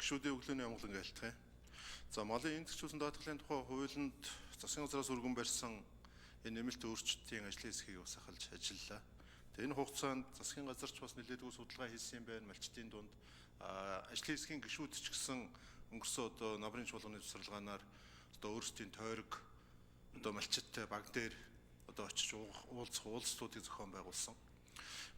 Гишүүдийн өглөөний амгалан айлтгая. За, малын эндэгчүүлсэн даатгалын тухай хуулинд засгийн газраас өргөн барьсан энэ нэмэлт өөрчлөлтийн ажлын хэсгийг бас ахалж ажиллалаа. Тэгээ энэ хугацаанд засгийн газар ч бас нэлээдгүй судалгаа хийсэн юм байна. Малчдын дунд ажлын хэсгийн гишүүд ч гэсэн өнгөрсөн одоо намрын чуулганы тусарлагаанаар одоо өөрсдийн тойрог одоо малчидтай баг дээр одоо очиж уулзах уулзтуудыг зохион байгуулсан.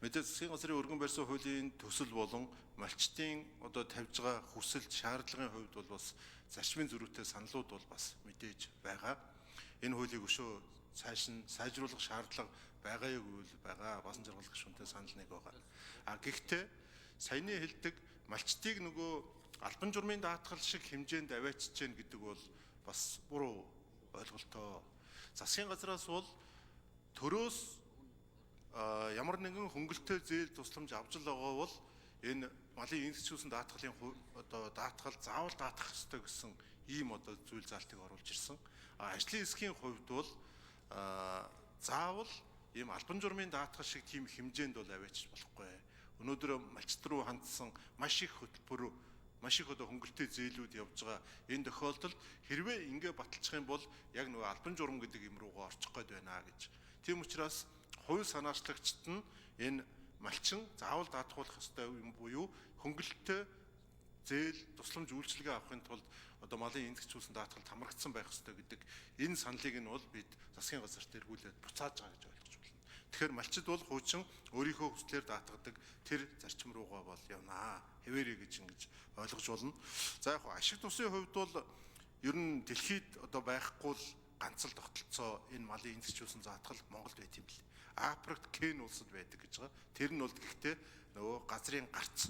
Мэдээж засгийн газрын өргөн барьсан хуулийн төсөл болон малчдын одоо тавьж байгаа хүсэл шаардлагын хувьд бол бас зарчмын зөрүүтэй саналууд бол бас мэдээж байгаа. Энэ хуулийг өшөө цааш нь сайжруулах шаардлага байгаа юу гэвэл байгаа. Баасан жаргал гишүүнтэй санал нэг байгаа. А гэхдээ саяны хэлдэг малчдыг нөгөө албан журмын даатгал шиг хэмжээнд аваачиж гэн гэдэг бол бас буруу ойлголтоо. Засгийн газраас бол төрөөс ямар нэгэн хөнгөлтэй зээл тусламж авч л байгаа бол энэ малын эндэгчүүлсэн даатгалын одоо даатгал заавал даатгах ёстой гэсэн ийм одоо зүйл заалтыг оруулж ирсэн. Ажлын хэсгийн хувьд бол заавал ийм албан журмын даатгал шиг тийм хэмжээнд бол аваачиж болохгүй. Өнөөдөр малчд руу хандсан маш их хөтөлбөр, маш их одоо хөнгөлтэй зээлүүд явж байгаа энэ тохиолдолд хэрвээ ингэ баталчих юм бол яг нөгөө албан журам гэдэг юм руугаа орчих гээд байна гэж. Тийм учраас хууль санаачлагчид нь энэ малчин заавал даатгуулах ёстой юм буюу хөнгөлөлтөй зээл тусламж үйлчилгээ авахын тулд одоо малын эндэгчүүлсэн даатгал хамрагдсан байх ёстой гэдэг энэ саналыг нь бол бид засгийн газарт эргүүлээд буцааж байгаа гэж ойлгож байна. Тэгэхээр малчид бол хуучин өөрийнхөө хүслээр даатгадаг тэр зарчим руугаа бол явнаа. Хэвээрээ гэж ингэж ойлгож болно. За яг ашиг тусын хувьд бол ер нь дэлхийд одоо байхгүй л ганц л тогтолцоо энэ малын эндэгчүүлсэн заатгал Монголд байт юм бэл. Африкт Кен улсад байдаг гэж байгаа. Тэр нь бол гэхдээ нөгөө газрын гарц.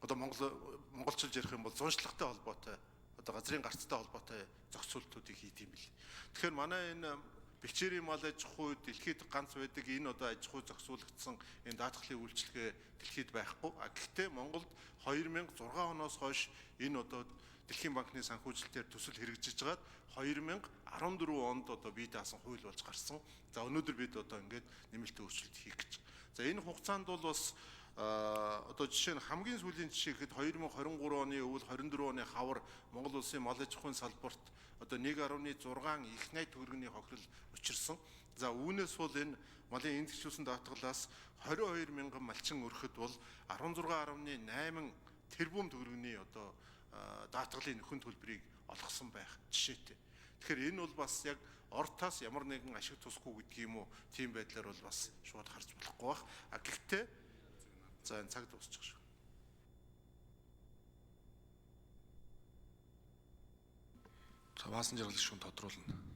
Одоо монголчилж ярих юм бол зуншлагтай холбоотой одоо газрын гарцтай холбоотой зохицуултуудыг хийх юм бэл. Тэгэхээр манай энэ бэлчээрийн мал аж ахуй дэлхийд ганц байдаг энэ одоо аж ахуй зохицуулагдсан энэ даатгалын үйлчилгээ дэлхийд байхгүй. А гэхдээ Монголд 2006 оноос хойш энэ одоо Дэлхийн банкны санхүүжилтээр төсөл хэрэгжиж байгаад 2014 онд одоо бие даасан хууль болж гарсан. За өнөөдөр бид одоо ингээд нэмэлт өөрчлөлт хийх гэж. За энэ хугацаанд бол бас одоо жишээ нь хамгийн сүүлийн жишээ гэхэд 2023 оны өвөл 24 оны хавар Монгол улсын мал аж ахуйн салбарт одоо 1.6 их 80 төгрөгийн хохирол учирсан. За үүнээс бол энэ малын эндэгчүүлсэн даатгалаас 22 мянган малчин өрхөд бол 16.8 тэрбум төгрөгийн одоо даатгалын нөхөн төлбөрийг олгосон байх жишээтэй. Тэгэхээр энэ бол бас яг ортоос ямар нэгэн ашиг тусгүй гэдэг юм уу, тийм байдлаар бол бас шууд харж болохгүй бах. А гэхдээ за энэ цаг дуусчих шүү. За Баасан жаргал гишүүн тодруулна.